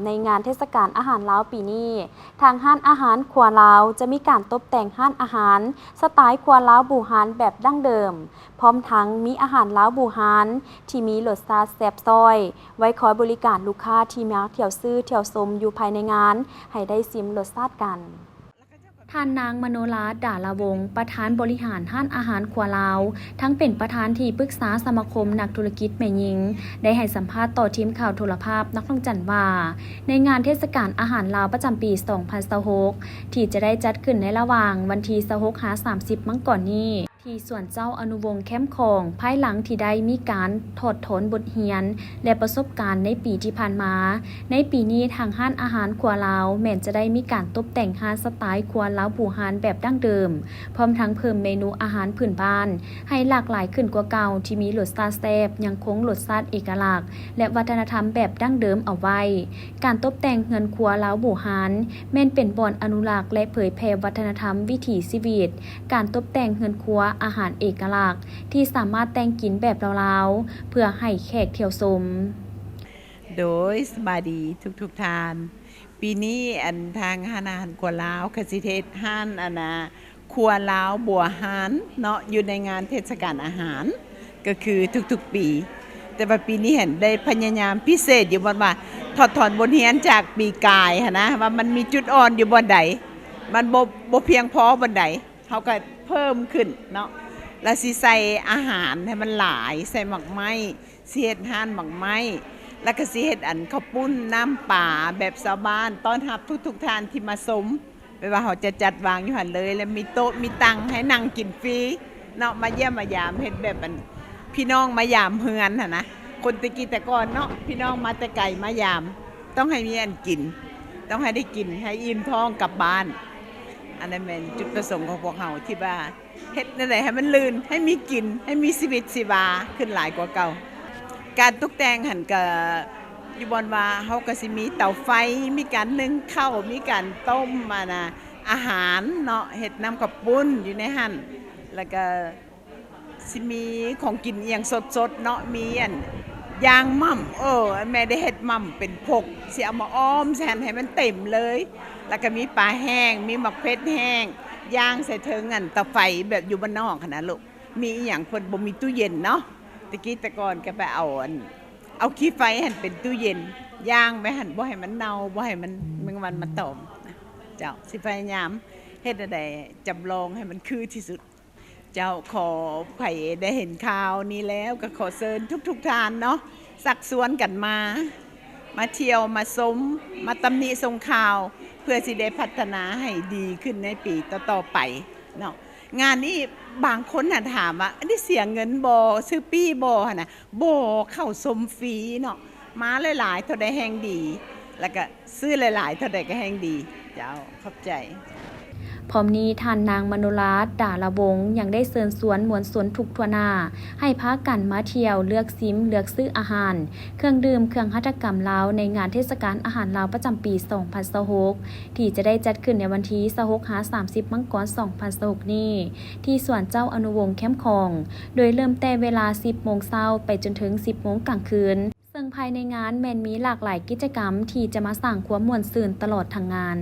ໃນງານເທດສະການອາຫານລາວປີນີ້, ທາງຮ້ານອາຫານຄົວລາວຈະມີການຕົບແຕ່ງຮ້ານອາຫານສະໄຕລ໌ຄົວລາວບູຮານແບບດັ້ງເດີມ, ພ້ອມທັງມີອາຫານລາວບູຮານທີ່ມີລົດຊາດແຊບຊ້ອຍ ໄວ້ຄອຍບໍລິການລູກຄ້າທີ່ມາທ່ຽວຊື້ທ່ຽວຊົມຢູ່ພາຍໃນງານ ໃຫ້ໄດ້ຊິມລົດຊາດກັນ. ທ່ານນາງ ມະໂນລາດ ດາລາວົງ ປະທານບໍລິຫານຮ້ານອາຫານຄົວລາວ, ທັງເປັນປະທານທີ່ປຶກສາສະມາຄົມນັກທຸລະກິດແມ່ຍິງ ໄດ້ໃຫ້ສຳພາດຕໍ່ທີມຂ່າວໂທລະພາບນະຄອນຫຼວງວຽງຈັນວ່າ, ໃນງານເທດສະການອາຫານລາວປະຈຳປີສອງພັນຊາວຫົກ ທີ່ຈະໄດ້ຈັດຂຶ້ນໃນລະຫວ່າງວັນທີຊາວຫົກຫາສາມສິບມັງກອນນີ້ ທີ່ສວນເຈົ້າອະນຸວົງແຄມຂອງ, ພາຍຫຼັງທີ່ໄດ້ມີການຖອດຖອນບົດຮຽນ ແລະ ປະສົບການໃນປີທີ່ຜ່ານມາ, ໃນປີນີ້ທາງຮ້ານອາຫານຄົວລາວແມ່ນຈະໄດ້ມີການຕົບແຕ່ງຮ້ານສະໄຕລ໌ຄົວລາວບູຮານແບບດັ້ງເດີມ, ພ້ອມທັງເພີ່ມເມນູອາຫານພື້ນບ້ານໃຫ້ຫຼາກຫຼາຍຂຶ້ນກວ່າເກົ່າ ທີ່ມີລົດຊາດແຊບ, ຍັງຄົງລົດຊາດເອກະລັກ ແລະ ວັດທະນະທຳແບບດັ້ງເດີມເອົາໄວ້. ການຕົບແຕ່ງເຮືອນຄົວລາວບູຮານ ແມ່ນເປັນບ່ອນອະນຸລັກ ແລະ ເຜີຍແຜ່ວັດທະນະທຳວິຖີຊີວິດ, ການຕົບແຕ່ງເຮືອນຄົວອາຫານເອກະລັກ ທີ່ສາມາດແຕ່ງກິນແບບລາວໆ ເພື່ອໃຫ້ແຂກທ່ຽວຊົມ. ໂດຍ ສະບາຍດີທຸກໆທ່ານ. ປີນີ້ ອັນ ທາງຮ້ານອາຫານຄົວລາວກະຊິເຮັດຮ້ານ ອັນນະ ຄົວລາວບູຮານເນາະ ຢູ່ໃນງານເທດສະການອາຫານ ກໍຄືທຸກໆປີ, ແຕ່ວ່າປີນີ້ຫັ້ນໄດ້ພະຍາຍາມພິເສດຢູ່ບ່ອນວ່າ ຖອດຖອນບົດຮຽນຈາກປີກາຍຫັ້ນນະ ວ່າມັນມີຈຸດອ່ອນຢູ່ບ່ອນໃດ, ມັນບໍ່ ບໍ່ພຽງພໍບ່ອນໃດ, ເຮົາກໍເພີ່ມຂຶ້ນເນາະ ແລ້ວຊິໃສ່ອາຫານໃຫ້ມັນຫຼາຍ, ໃສ່ໝາກໄມ້, ຊິເຮັດຮ້ານໝາກໄມ້, ແລ້ວກໍຊິເຮັດ ອັນ ເຂົ້າປຸ້ນນ້ຳປາແບບຊາວບ້ານ ຕ້ອນຮັບທຸກໆທ່ານທີ່ມາຊົມ. ແບບວ່າເຮົາຈະຈັດວາງຢູ່ຫັ້ນເລີຍ ແລ້ວມີໂຕະມີຕັ່ງໃຫ້ນັ່ງກິນຟຣີເນາະ, ມາຢ້ຽມມາຢາມ ເຮັດແບບ ອັນ ພີ່ນ້ອງມາຢາມເຮືອນຫັ້ນນະ. ຄົນແຕ່ກີ້ແຕ່ກ່ອນເນາະ ພີ່ນ້ອງມາແຕ່ໄກມາຢາມ ຕ້ອງໃຫ້ມີອັນກິນ, ຕ້ອງໃຫ້ໄດ້ກິນ ໃຫ້ອີ່ມທ້ອງກັບບ້ານ. ອັນນັ້ນແມ່ນຈຸດປະສົງຂອງພວກເຮົາ ທີ່ວ່າເຮັດແນວໃດໃຫ້ມັນລື່ນ, ໃຫ້ມີກິນ, ໃຫ້ມີຊີວິດຊີວາຂຶ້ນຫຼາຍກວ່າເກົ່າ. ການຕົກແຕ່ງຫັ້ນກະ ຢູ່ບ່ອນວ່າເຮົາກະຊິມີເຕົາໄຟ, ມີການໜຶ້ງເຂົ້າ, ມີການຕົ້ມ ອັນນະ ອາຫານເນາະ, ເຮັດນ້ຳເຂົ້າປຸ້ນຢູ່ໃນຫັ້ນ, ແລ້ວກະຊິມີຂອງກິນອີ່ຫຍັງສົດໆເນາະ, ມີ ອັນ ຢ່າງໝ່ຳ, ເອີ ແມ່ໄດ້ເຮັດໝ່ຳເປັນພົກ ຊິເອົາມາອ້ອມໃສ່ຫັ້ນໃຫ້ມັນເຕັມເລີຍ, ແລ້ວກະມີປາແຫ້ງ, ມີໝາກເຜັດແຫ້ງ ຢ່າງໃສ່ເທິງ ອັນ ເຕົາໄຟແບບຢູ່ບ້ານນອກຫັ້ນນະລູກ. ມີອີ່ຫຍັງ ເພິ່ນບໍ່ມີຕູ້ເຢັນເນາະ, ແຕ່ກີ້ແຕ່ກ່ອນກະໄປເອົາ ອັນ ເອົາຂີ້ໄຟຫັ້ນເປັນຕູ້ເຢັນ, ຢ່າງໄປຫັ້ນ ບໍ່ໃຫ້ມັນເນົ່າ, ບໍ່ໃຫ້ມັນ ແມງວັນມາຕອມນະ. ເຈົ້າ ຊິພະຍາຍາມເຮັດແນວໃດຈຳລອງໃຫ້ມັນຄືທີ່ສຸດ. ເຈົ້າ ຂໍໃຜໄດ້ເຫັນຂ່າວນີ້ແລ້ວ ກໍຂໍເຊີນທຸກໆທ່ານເນາະ ຊັກຊວນກັນມາ, ມາທ່ຽວ ມາຊົມ, ມາຕຳໜິຊົງຂ່າວ ເພື່ອຊິໄດ້ພັດທະນາໃຫ້ດີຂຶ້ນໃນປີຕໍ່ໆໄປເນາະ. ງານນີ້ບາງຄົນຫັ້ນຖາມວ່າ ອັນນີ້ເສຍເງິນບໍ່? ຊື້ປີ້ບໍ່? ຫັ້ນນະ. ບໍ່, ເຂົ້າຊົມຟຣີເນາະ, ມາຫຼາຍໆເທົ່າໃດແຮ່ງດີ, ແລ້ວກະຊື້ຫຼາຍໆເທົ່າໃດກະແຮ່ງດີ. ເຈົ້າ ຂອບໃຈ. ພ້ອມນີ້ທ່ານນາງ ມະໂນລາດ ດາລະວົງ ຍັງໄດ້ເຊີນຊວນມວນຊົນທຸກທົ່ວໜ້າ ໃຫ້ພາກັນມາທ່ຽວ, ເລືອກຊິມ, ເລືອກຊື້ອາຫານ, ເຄື່ອງດື່ມ, ເຄື່ອງຫັດຖະກຳລາວ ໃນງານເທດສະການອາຫານລາວປະຈຳປີສອງພັນຊາວຫົກ ທີ່ຈະໄດ້ຈັດຂຶ້ນໃນວັນທີຊາວຫົກຫາສາມສິບມັງກອນສອງພັນຊາວຫົກນີ້ ທີ່ສວນເຈົ້າອະນຸວົງແຄມຂອງ, ໂດຍເລີ່ມແຕ່ເວລາສິບໂມງເຊົ້າໄປຈົນເຖິງສິບໂມງກາງຄືນ, ເຊິ່ງພາຍໃນງານແມ່ນມີຫຼາກຫຼາຍກິດຈະກຳທີ່ຈະມາສ້າງຄວາມມ່ວນຊື່ນຕະຫຼອດທັງງານ.